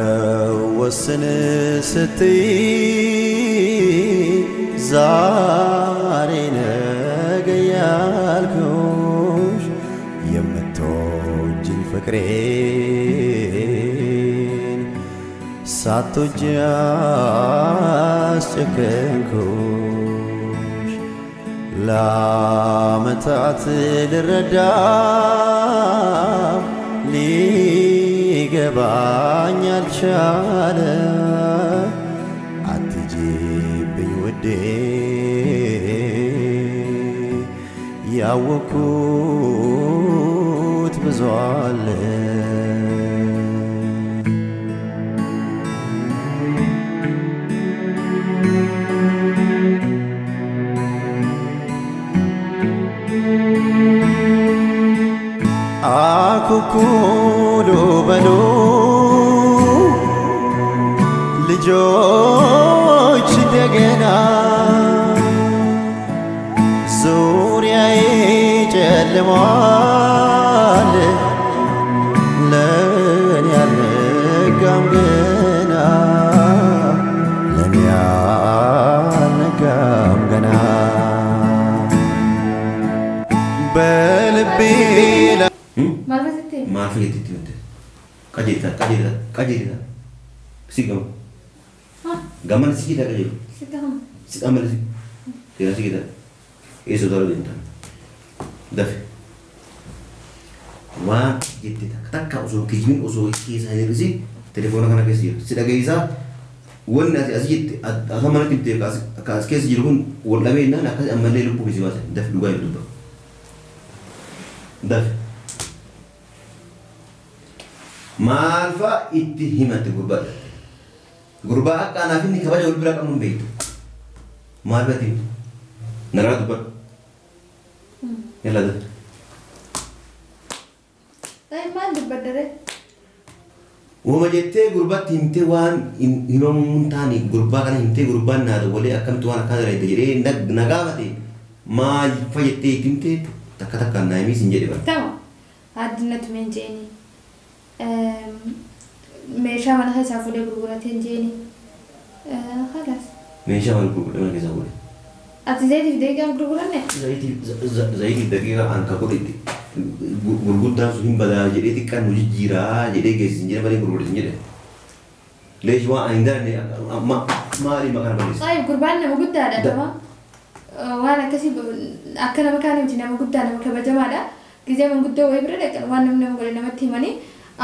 ተወስን ስትይ ዛሬ ነገ ያልኩሽ የምትወጂኝ ፍቅሬን ሳትወጂ አስጨከንኩሽ። ለዓመታት ልረዳ ሊገባኝ አልቻለ። አትጂብኝ ውዴ ያወኩት ብዙ አለ። አኩኩሉ በሉ ልጆች እንደገና ዙሪያዬ ጨልሟል ለኔ አልነጋም ገና ለኔ አልነጋም ገና በልቤ Maaf jetti miti. Qajeelta qajeelta qajeelta. Si gama. Gamana si kita qajeelu. Si gama. Si amala si. Tira si kita. Eessa utaaluu deemta? Dafe. Waan jette takka takka osoo kijibin osoo keessa hin hir'isin telefoona kana keessa jira. Si dhageessaa wanni ati as jette akka manatti himte akka as keessa jiru kun wal dhabee jennaan akkas ammallee lubbuu keessi baase. Dafe dhugaa hin dubba. Dafe. Maal fa'a itti himate gurbaadha. Gurbaa akka anaaf inni kabaja wal bira qabnu hin beektu. Maal fa'a itti himte? Narraa dubbadhu. Yalla dafe. Maal dubbaddaree? Uuma jettee gurbatti himtee waan himamuu hin taane gurbaa kana himtee gurbaan naa dawwalee akkamitti waan akkana dalagde jedhee na gaafate maal fa'a jettee itti himtee takka takkaan naa himii siin jedhe bara. Tamam. Addunyaatu meen jeeni. Meeshaa mana keessaa fuudhee gurguratee jeeni. Khalaas. Meeshaa mana gurguratee mana keessaa fuudhee. Ati zayitiif daqiiqaan gurguranne? Zayitiif daqiiqaa an ka godhetti gurguddaan sun hin badaa jedhee xiqqaan nu jijjiiraa jedhee geessisin jedhe malee gurgurate jedhe. Leeshi waan ani hin daranne maali maqaan balleessa? Taayib gurbaan nama guddaadha nama. Waan akkasii akka nama kaanii miti nama guddaa nama kabajamaadha. Gizee manguddoo wayii bira dhaqan waan namni nama godhe namatti himanii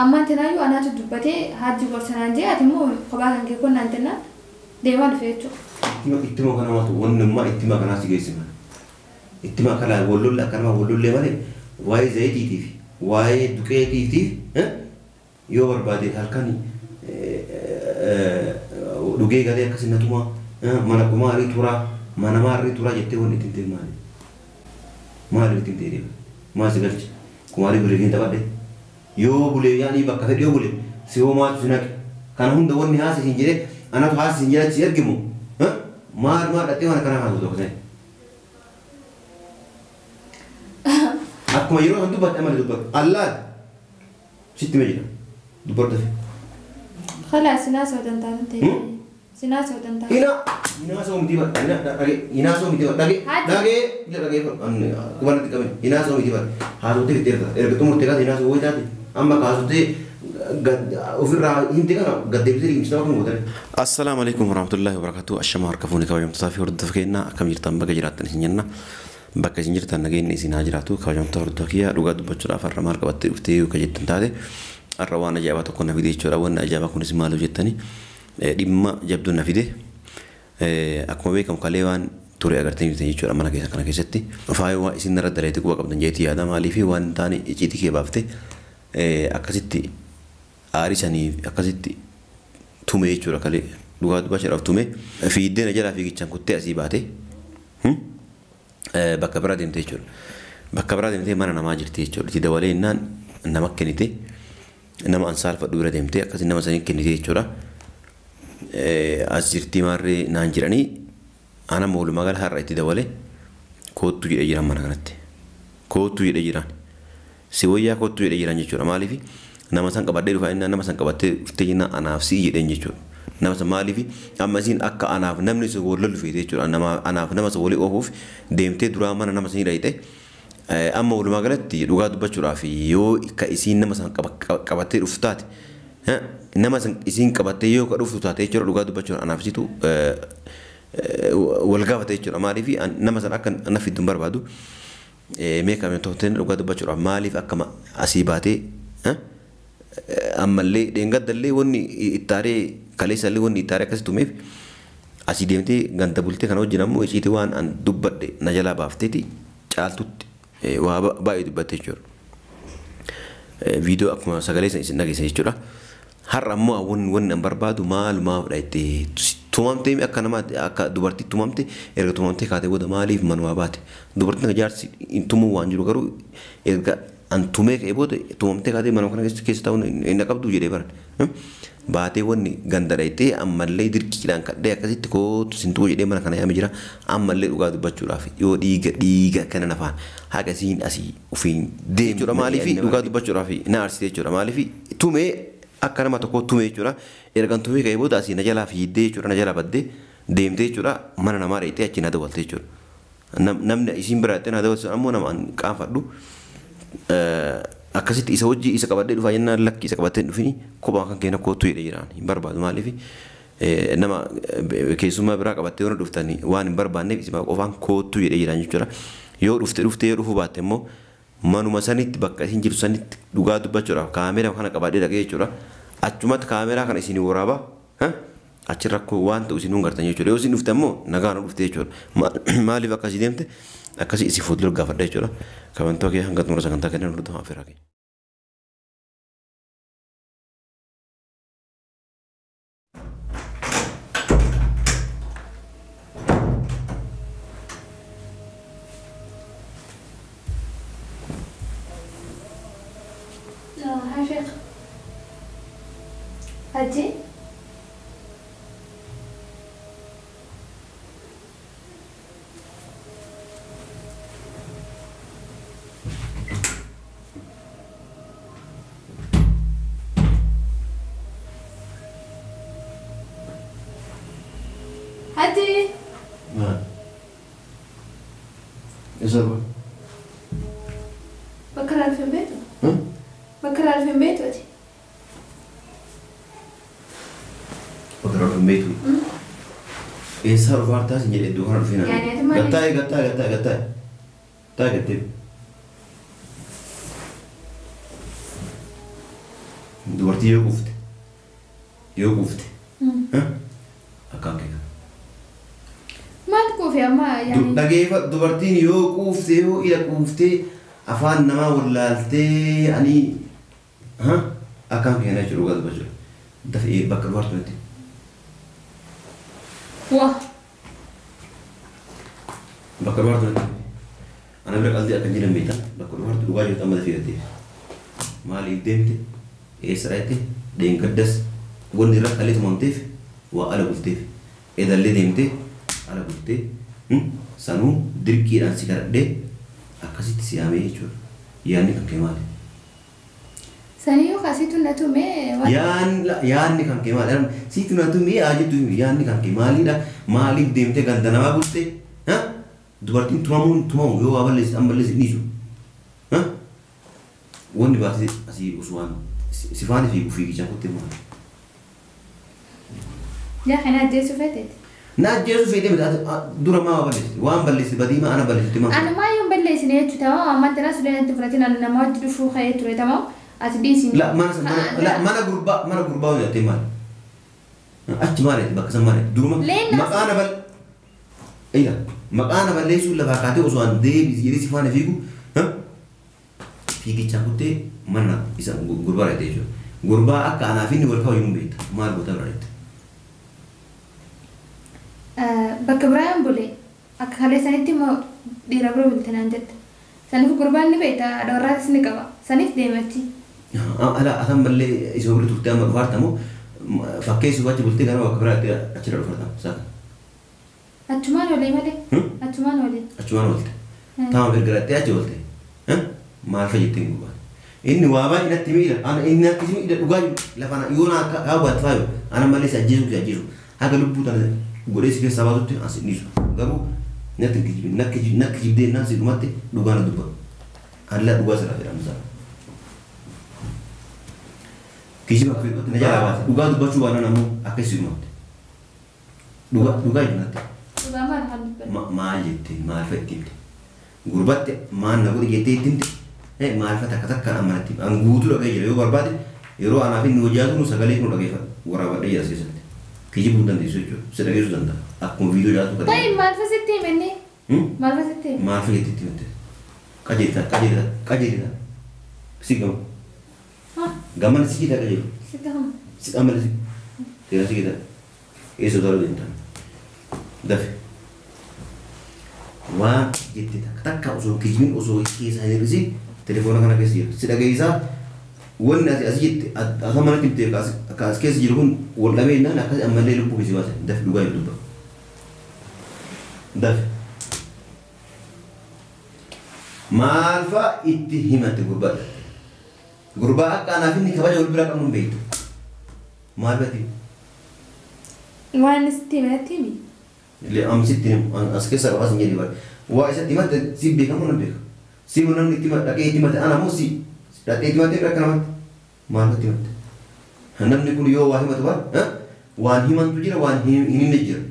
ammaan tanaayyuu anaatu dubbatee haajji gorsanaan jee ati immoo kophaa kan kee konnaan tannaan deemaa dhufe jechuudha. Ittima kana matu wannummaa ittima kanaa si geessima. Ittima kana wallolle akka nama wallollee malee waa'ee zayitiitiif waa'ee duqeetiitiif yoo barbaade halkan dhugee galee akkasii natuma mana kumaarii turaa mana maarrii turaa jettee wanni ittiin ta'e maali? Maali ittiin ta'e deema? Maal si galche? Kumaarii bulee taphadhe. Yoo bulee yaani bakka fedhe yoo bulee si hoomaatu si naqe. Kana hunda wanni haasisiin jedhee anatu haasisiin jedhe achi ergimu. Maal maal dhattee waan akkana haasa'u tokko ta'e. Akkuma yeroo kan dubbadhe malee dubbadhu. Allaat sitti mee jira. Dubbadhu dafe. Khalas sinaa dantaa ta'e. Sinaa dantaa. Ina hinaa miti bar ina dhage hinaa miti bar dhage dhage ila dhage kubanatti qabin hinaa miti bar haasofte fitteerta erga xumurte kaas hinaa wayii taate amma kaasofte ofirraa himte kana gaddeebisee himsitaa kan gootare. Assalaamu alaikum warahmatullahi wabarakatuh. Ashamaa harka fuuni kabajamtootaa fi hordoftoota keenya akkam jirtan baga jiraattan isin jenna. Bakka isin jirtan nageenyi isin haa jiraatu. Kabajamtoota hordoftoota kiyya dhugaa dubbachuudhaaf har'a maal qabattee dhuftee yoo jettan taate har'a waan ajaa'ibaa tokko na fide jechuudha. Wanni ajaa'ibaa kunis maal jettanii dhimma jabduu na fide. Akkuma beekamu kalee waan ture agartanii jirtan jechuudha mana keessa kana keessatti. Faayoo waan isin irra daleetti quba qabdan jeetii yaada maaliif waan taane icciitii kee baaftee akkasitti aarii sanii akkasitti tume jechuudha kalee dhugaa dubbachuudhaaf tume fiiddee na jalaa fiigichaan kuttee asii baate bakka biraa deemte jechuudha. Bakka biraa deemtee mana namaa jirti jechuudha. Itti dabalee innaan nama kennite nama ansaalfadhu bira deemtee akkasii nama sanii kennite jechuudha. As jirtii maarree naan jedhanii ana walumaa gala har'a itti dabalee koottu jedhee jiran mana kanatti. Koottu jedhee jiran. Si wayyaa koottu jedhee jiran jechuudha. Maaliif nama san qabadhee dhufa innaan nama san qabattee dhuftee jennaan anaaf si'i jedheen jechuudha. Nama san maaliif amma isiin akka anaaf namni sun wal lolu feete jechuudha. Nama anaaf nama san walii oofuuf deemtee duraa mana nama sanii dhayite amma walumaa galatti dhugaa dubbachuudhaaf yoo ka isiin nama san qabattee dhuftu taate nama san isiin qabattee yoo ka dhuftu taate jechuudha dhugaa dubbachuudhaan anaaf situ wal gaafate jechuudha. Maaliif nama san akka na fiddu hin barbaadu meeqa toofteen dhugaa dubbachuudhaaf maaliif akka asii baatee ammallee dheengaddallee wanni ittaaree kaleessallee wanni ittaaree akkasi tumeef asii deemtee ganda bultee kana wajjin ammoo icciitii waan an dubbadhe na jalaa baafteeti caaltutti waa baay'ee dubbatte jechuudha. Viidiyoo akkuma sagalee isin dhageessan jechuudha. Har'a ammoo wanni an barbaadu maalumaafdha itti tumamtee akka nama akka dubartii tumamte erga tumamtee kaatee booda maaliif manumaa baate dubartiin jaarsi hin tumuu waan jiru garuu erga an tumee ka'ee booda tumamtee kaatee manuma kana keessa taa'uun hin qabdu jedhee baran. Baatee wanni ganda dhayitee ammallee dirqiidhaan kadhee akkasitti kootu sin tuqu jedhee mana kana yaame jira ammallee dhugaa dubbachuudhaaf yoo dhiiga dhiiga kana nafaan haqa isiin asii ofiin deemu jechuudha. Maaliif dhugaa dubbachuudhaaf na aarsite jechuudha. Maaliif tumee akka nama tokko tumee jechuudha. Ergan tumee ka'ee booda asii na jalaa fiiddee jechuudha na jalaa baddee deemtee jechuudha mana namaa dhayitee achi na dawwalte jechuudha. Namni isiin bira dhayitee na dawwaltu ammoo nama an qaanfadhu. Akkasitti isa hojii isa qabadhee dhufaa jennaan lakki isa qabattee hin dhufini kophaa kan keenya kootu jedhee jiraan hin barbaadu maaliif nama keessummaa biraa qabattee yoo dhuftanii waan hin barbaanneef isuma qofaan kootu jedhee jiraan jechuudha. Yoo dhufte dhuftee yoo dhufuu baatte immoo manuma sanitti bakka isin jirtu sanitti dhugaa dubbachuudhaaf kaameeraa kana qabadhee dhaqee jechuudha. Achumatti kaameeraa kana isin waraabaa achi rakkoo waan ta'u isin hungartan jechuudha. Yoo isin dhufte immoo nagaan dhufte jechuudha. Maaliif akkasii deemte akkasii isin fuuldura gaafadha jechuudha. Kabantoo kee hanga xumura sagantaa kennan hordofaa affeeraa keenya. Haa sheekh. Hajji? Hajji? Maal? Eessa dhufa? Bakka irraa dhufe hin beektu? Bakka irraa dhufe hin beektu ati? Bakka irraa dhufe hin beektu? Eessaa dhufa hartaa sin jedhe iddoo kana dhufee naan. Yaani ati maali? Gattaa'e gattaa'e gattaa'e gattaa'e. Gattaa'e gattee. Dubartii yoo quufte yoo quufte akkaan kee kana. Maal quufe amma yaani? Dhageeffa dubartiin yoo quufte yoo ila quuftee afaan namaa wallaaltee ani akkaan kee kana jechuudha dhugaa dubbachuudha. Dafee bakka dubartuutti. Waa. Bakka dubartuutti. Ana bira qalbii akka jiran beektan bakka dubartuu dhugaa jirtu amma dafee gattee. Maaliif deemte? Eessa dhayite? Dheengaddas wanni irra kalee tumamteef waa ala bulteef. Edallee deemtee ala bultee sanuu dirqiidhaan si kadhadhee akkasitti si yaamee jechuudha. Yaadni kan kee maali? Saniyyuu kasiitu na tume waan Yaanni kan kee maali? Siitu na tumee haa jettu yaanni kan kee maalidha? Maaliif deemtee ganda namaa bulte? Dubartiin tumamuun tumamu yoo waa balleessite an balleessite dhiisu. Wanni baatee asii osoo waan si faana fiigu fiigichaa kuttee maali? Yaa kana ajjeesuu feeteeti. Na ajjeesuu feetee miti dura maa waa balleessite? Waan balleessite badii maa ana balleessite maa? Ani maa yoon balleessine jechuudha tamam ammaan tana sulee natti fudhatin ani nama wajji dhufuu ka'ee ture tamam ati dhiisin. La mana gurbaa mana gurbaa hojjattee maali? Achi maali bakka san maali? Duruma maqaa na bal ila maqaa na balleessuu lafaa kaatee osoo an deebisi jedhee si faana fiigu fiigichaa kuttee mana isa gurbaa irra jechuudha. Gurbaa akka anaaf inni wal kabajuun beekta maal goota bira jettee. Bakka biraan bule akka kaleessanitti immoo dhiira bira bulte naan jette. Saniif gurbaan ni beekta dhoorraatis ni qaba. Saniif deemachi. Ala atan mallee isa bira turtee amma dhufaarta moo fakkeessuuf achi bultee gara bakka biraatti achirra dhufarta saaka. Achumaan olee malee. Achumaan olee. Achumaan oolte. Taama erga achi oolte. Maal fa'a jetteen gurbaan. Inni waa baay'ee natti miidha. Ana inni akkasii miidha dhugaa jiru lafa yoo na kaawwatu faayu ana malee si ajjeesu si ajjeesu haga lubbuu tana godhee si keessaa baatutti as hin dhiisu. Garuu natti kijibin nakki jibdee naan si dhumatti dhugaa na dubba. Alla dhugaa sirraa jedhamu isaa. Kijiba fedhutti na jalaa baase dhugaa dubbachuu baanaan ammoo akkasii dhumatti. Dhugaa dhugaa jiru natti. Dhugaa maal kan dubbatu? Maal jettee maal fa'a itti himte? Gurbatti maal na godhe jettee itti himte? Maal fa'a takka takkaan amma natti an guutuu dhagee jira yoo barbaade yeroo anaaf inni hojii tunu sagalee kun dhageeffadha waraabadhee jira keessatti. Kijibuu hin dandeessu jechuudha. Si dhageessuu danda'a. Akkuma viidiyoo jiraatu kan. Ta'i maal fa'a sitti himenne? Maal fa'a sitti hime? Maal fa'a jettee itti himte? Qajeelta qajeelta qajeelta. Si gama. Gamana si kita qajeelu. Si gama. Si amala si. Teera si kita. Eessa utaaluu deemtan? Dafe. Waan jette takka takka osoo kijibin osoo keessaa hin hir'isin telefoona kana keessa jira. Si dhageessaa wanni ati asii jette asa manatti himte akka as keessa jiru kun wal dhabee jennaan akkas ammallee lubbuu keessi baase. Dafe dhugaa jiru dubba. Dafe. Maal fa'a itti himatte gurbaadha? Gurbaa akka anaaf inni kabaja wal biraa qabnu hin beektu. Maal fa'a itti hime? Waan sitti hime natti himi. Amsitti as keessa qabas hin jedhi bara. Waa isatti himatte si beekamu nan beeka. Si namni itti dhaqee itti himate ana moo si dhaqee itti himate akka namatti maal itti himate? Namni kun yoo waa himatu bara waan himantu jira waan hin himne jira.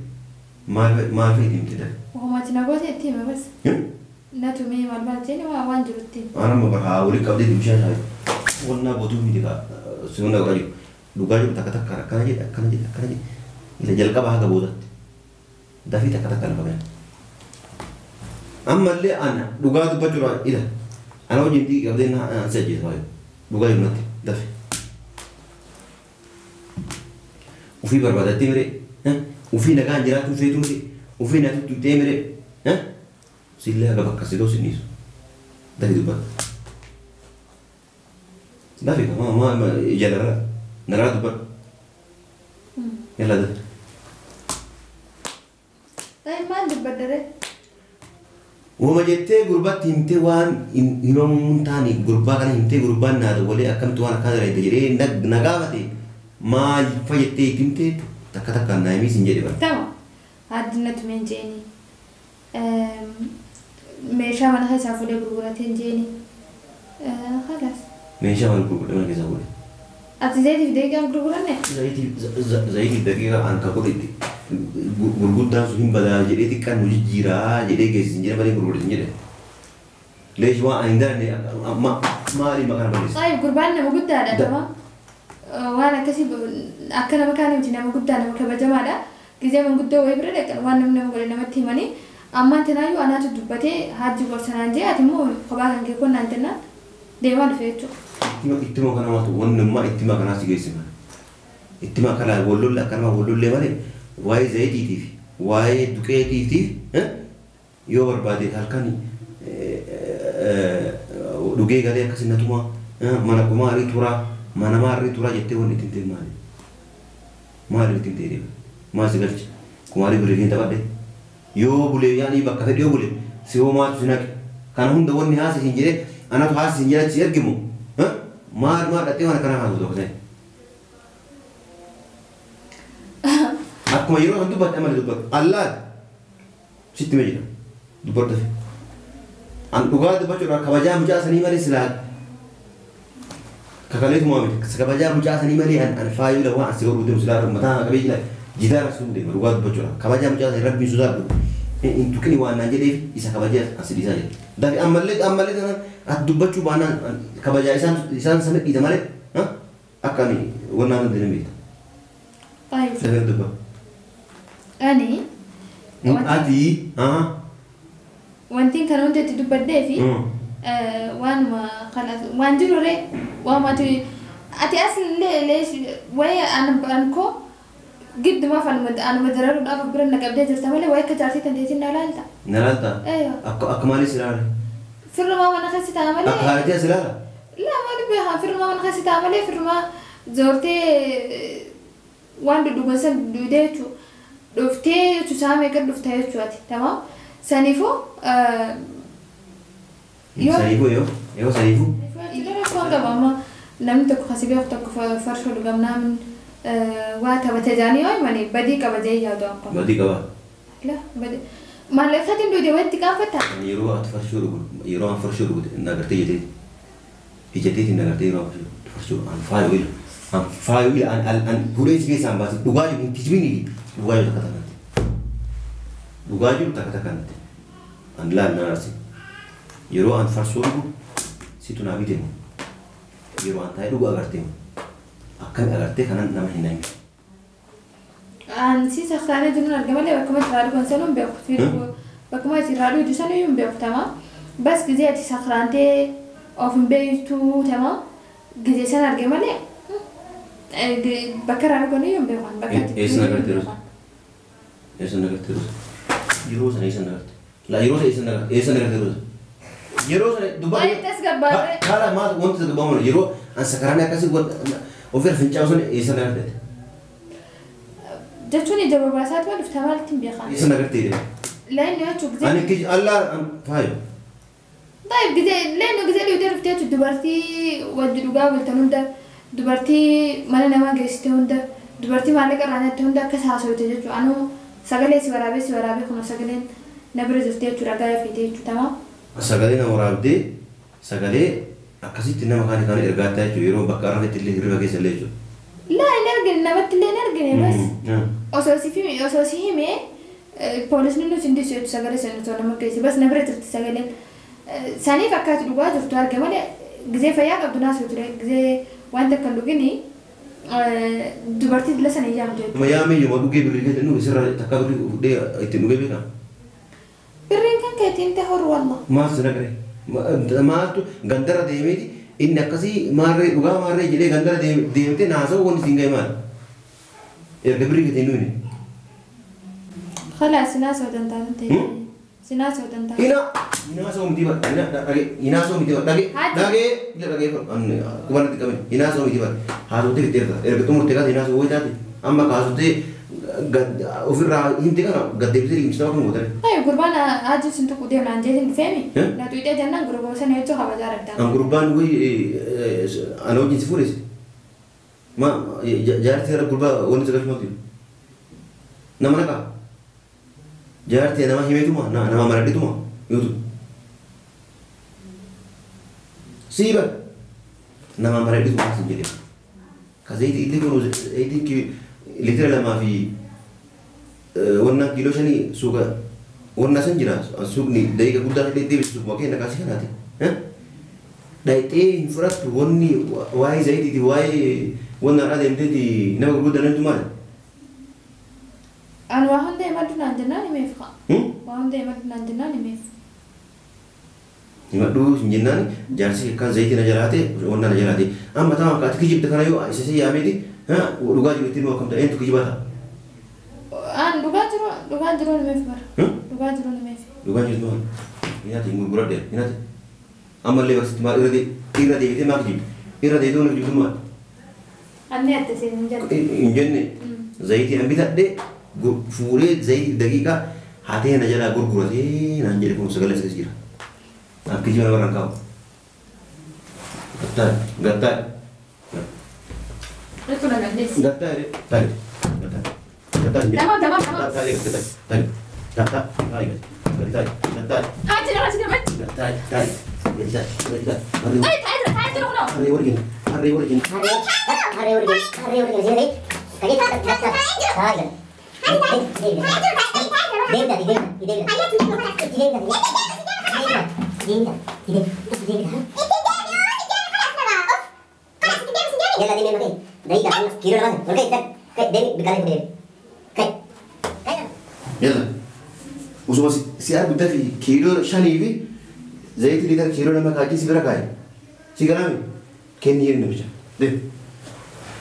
Maal maal fa'a itti himte dafe? Homaati na goote itti hime bas. Na tumee maal maal jenne waa waan jiru itti hime. Waan amma bara haa walitti qabdee bishaan isaa wannaa gootuu miti kaa si wanna dhugaa jiru. Dhugaa jiru takka takkaan akkana jedhe akkana jedhe akkana jedhe isa jalqaba haga boodatti. Dafii takka takka lafa gala. Ammallee ana dhugaa dubbachuudhaan ila ana wajjin xiiqii qabdee na si ajjeesa waayu dhugaa jiru natti dafe. Ufii barbaadattee miree ufii nagaan jiraachuu feetu miree ufii na tuttuqxee miree sillee haga bakka si ga'u si dhiisu. Dafii dubbadhu. Dafi maa maa ija narraa narraa dubbadhu. Yalla dafi. Ta'i maal dubbaddaree? Uuma jettee gurbatti himtee waan himamuu hin taane gurbaa kana himtee gurbaan naa dawwalee akkamitti waan akkanaa dalagde jedhee na gaafate maal fa'a jettee itti himtee takka takkaan naa himii siin jedhe bara. Tama addi na tumeen jeeni. Meeshaa mana keessaa fuudhee gurgurateen jeeni. Khalaas. Meeshaa maal gurgurate mana keessaa fuudhee? Ati zayitiif daqiiqaan gurguranne? Zayitiif daqiiqaa an kan godhe itti gurguddaan sun hin badaa jedhee xiqqaan nu jijjiiraa jedhee geessisin jedhe malee gurgurate hin jedhe. Leesh waan ani hin dalanne maali maqaan balleessa? Ta'i gurbaan nama guddaadha tama. Waan akkasii akka nama kaanii miti nama guddaa nama kabajamaadha. Gizee manguddoo wayii bira dhaqan waan namni nama godhe namatti himanii ammaan tanaayyuu anaatu dubbatee haajji gorsanaan jee ati immoo kophaa kan kee konnaan jennaan deemaa dhufe jechuudha. Ittima kana maaltu wannummaa ittima kanaa si geessima. Ittima kana wallolle akkanuma wallollee malee waa'ee zayitiitiif waa'ee duqeetiitiif yoo barbaade halkan dhugee galee akkasii natumaa mana kumaarii turaa mana maarrii turaa jettee wanni ittiin ta'e maali? Maali ittiin ta'e deema? Maal si galcha? Kumaarii birrii taphadhe. Yoo bulee yaani bakka fedhe yoo bule si hoo maaltu si naqe? Kana hunda wanni haasisiin jedhee anatu haasisiin jedhe achi ergimu Maal maal dhattee waan akkanaa haasoftu akkasii. Akkuma yeroo kan dubbatte amala dubbatu. Allaat sitti mee jira dubbadhu. An dhugaa dubbachuudhaan kabajaa mucaa sanii malee silaa kakaleetumaa miti. Kabajaa mucaa sanii malee an faayuu la waan asi godhuu deemu silaa mataa qabee jira jidaara sun deema dhugaa dubbachuudhaan. Kabajaa mucaa sanii rabbiin sodaadhu. Hin tuqini waan naan jedheef isa kabajaa as dhiisaa jira. Dafi ammallee ammallee tanaan ati dubbachuu baanaan kabajaa isaan sana dhiita malee akka ani wannaan hin deemne beekta. Tayyib. Dafee dubba. Ani Ati wanti kan hunda itti dubbadhee fi waanuma kana waan jiru ree waanuma ati as illee waa'ee an koo giddumaaf anuma dararuudhaaf bira na qabdee jirta malee waa'ee akka jaartii tanteetiin na laalta. Na laalta? Eeyyo. Akka maalii si ilaala? Firrumaa mana keessa ta'a malee. Akka haadhatii as ilaala? Laa maal beekaa firrumaa mana keessa ta'a malee firrumaa zoortee waan dudduuban san duudee jechuudha. Dhuftee jechuun isaa meeqa dhufta jechuudha tamaam. Saniifuu yoo saniifuu yoo yoo saniifuu. Rakkoon qaba amma namni tokko kasi beeku tokko farshoo dhugamnaan waa taphate jaanii yoo himani badii qaba jee yaadu akka. Badii qaba. La badii maallaqaatiin duudee walitti qaanfatta. Yeroo ati farshoo dhugu yeroo an farshoo dhugu na agartee jeteeti. Ijateetiin na agartee yeroo an farshoo an faayoo ila an faayoo ila an fuudhee si keessaa an baase dhugaa jiru hin kijibini dhugaa jiru takka takkanatti. Dhugaa jiru takka takkanatti. An laal na arsi. Yeroo an farshoo dhugu situ naa bitemu. Yeroo an taa'ee dhugu agartee akkami agartee kanan nama hin himne. An si saksaanee jiruun arga malee bakkuma itti raaduu kan hin beeku. Bakkuma itti raaduu itti sanuu hin beeku tama. Bas gizee ati sakraantee of hin beektu tama. Gizee sana arge malee bakka raaduu kan hin beeku. Bakka itti. Eessa agartee yeroo? Eessa agartee yeroo? Yeroo sana eessa agartee? La yeroo sana eessa agartee? Eessa agartee yeroo? Yeroo sana dubbaa. Waa'ee tasgabbaaree. Haala maal wanti tasgabbaamu yeroo an sakaraanii akkasii ofirra fincaa'u sana eessa agartee? Jechuun ija barbaasaatu waan dhufta maalitti hin beekan. Eessa agartee jedhe? Leennu jechuun gizee. Ani kiji allaa faayo. Taayib gizee leennu gizee dhiyootee dhuftee jechuun dubartii wajji dhugaa bultan hunda dubartii mana namaa geessite hunda dubartii maallaqa irraa nyaatte hunda akkas haasofte jechuun anuu sagalee si waraabee kun sagaleen na bira jirti jechuudha gaaya fiite jechuudha tamaa. Sagalee na waraabdee sagalee akkasitti nama kaan kaan ergaattaa jechuudha yeroo bakka arrafetti illee hirriba keessa illee jechuudha. Laa hin argine namatti illee hin argine bas. Osoo si himee poolisni nuti hin dhiisu jechuudha sagalee sana osoo nama keessa bas na bira jirti sagaleen. Saniif akkaati dhugaa jirtu arge malee gizee fayyaa qabdu naasoo ture gizee waan takka hin dhugini dubartii dila sana hin yaamtu jechuudha. Nama yaamee yoo dhugee birrii keessa inni sirra takka birrii fudhee ittiin dhugee beekaa? Birriin kan keetiin ta'e horu wallah. Maal si naqare? Maaltu gandara deemeeti inni akkasii maarree dhugaa maarree jedhee gandara deemtee naasa'u wanti siin ga'e maali? Erga birrii keetiin dhugine. خلاص naasoo danda'an ta'e. Sinaasoo danda'an. Ina inaasoo miti bara ina dhage inaasoo miti bara dhage dhage ila dhage kubanatti qabne inaasoo miti bara haasofte fixeerta erga xumurte kaase inaasoo wayii taate amma kaasofte ofirraa himte kana gad deebisee liqimsitaa akkuma gootare. Ay gurbaan hajji sun tokko deemnaan jeetiin dhufeemi. Na tuqxee jennaan gurbaa sana jechuu kabajaa raddaa. An gurbaan wayii ana wajjin si fuudhese. Ma jaartii gara gurbaa wanti sagalchu maaltu nama naqaa. Jaartii nama himeetuma nama maradhituma yootu. Siiba nama maradhituma sin jedhee. Ka zayitii illee kun zayitiin litira 2 fi wannan kiiloo 5 suuqa wannan san jira suuqni daqiiqa guddaa illee deebisu suuquma keenya kaasii kanaati. Dhayxee hin fudhattu wanni waa'ee zayitiiti waa'ee wannaadhaa deemteeti nama gurguddaa namtu maali? An waa hunda himadhu naan jennaan himeef kaa. Waa hunda himadhu naan jennaan himeef. Himadhu hin jennaan jaarsi kan zayitii na jalaate wannaa na jalaate amma taa'an kaati kijibde kana yoo isa si yaameeti dhugaa jiru ittiin akkam ta'e eentu kijibata? An dhugaa jiru himeef bara. Dhugaa jiru himeef. Dhugaa jirtu maali? Hinaati hin gurguradhe hinaati. Ammallee barsiisti maal irra deebitee maa kijibde? Irra deebitee waan kijibdu maali? Anni adda seen hin jenne. Hin jenne zayitii an bitadhe fuudhee zayitii daqiiqaa hatee na jalaa gurguratee naan jedhe kun sagalee isa jira. An kijiba namarraan kaa'u. Gattaa gattaa. Reefu na dandeessi. Gattaa taa'e gattaa gattaa. Tamam tamam tamam. Gattaa gattaa taa'e gattaa taa'e gadi taa'e gattaa. Achi jira achi jira achi. Gattaa taa'e gadi taa'e gadi taa'e. Taa'e taa'e jira taa'e jira kunoo. Harree wargin harree wargin. Harree wargin harree wargin sirrii gadi gattaa taa'e. Deemta deemta deemta deemta deemta deemta deemta. Yalla deemi makay. Dai ka kilo naman. Okay, tak. Kay deemi bigale ko deemi. Kay. Kay. Yalla. Osuma si arguddaa fi kiiloo 5 fi zayitii liitira kiiloo 2 kaajii si bira kaa'e. Si galaame kenni jedhi namicha. Deem.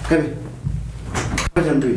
Qabi. Kabajamtu.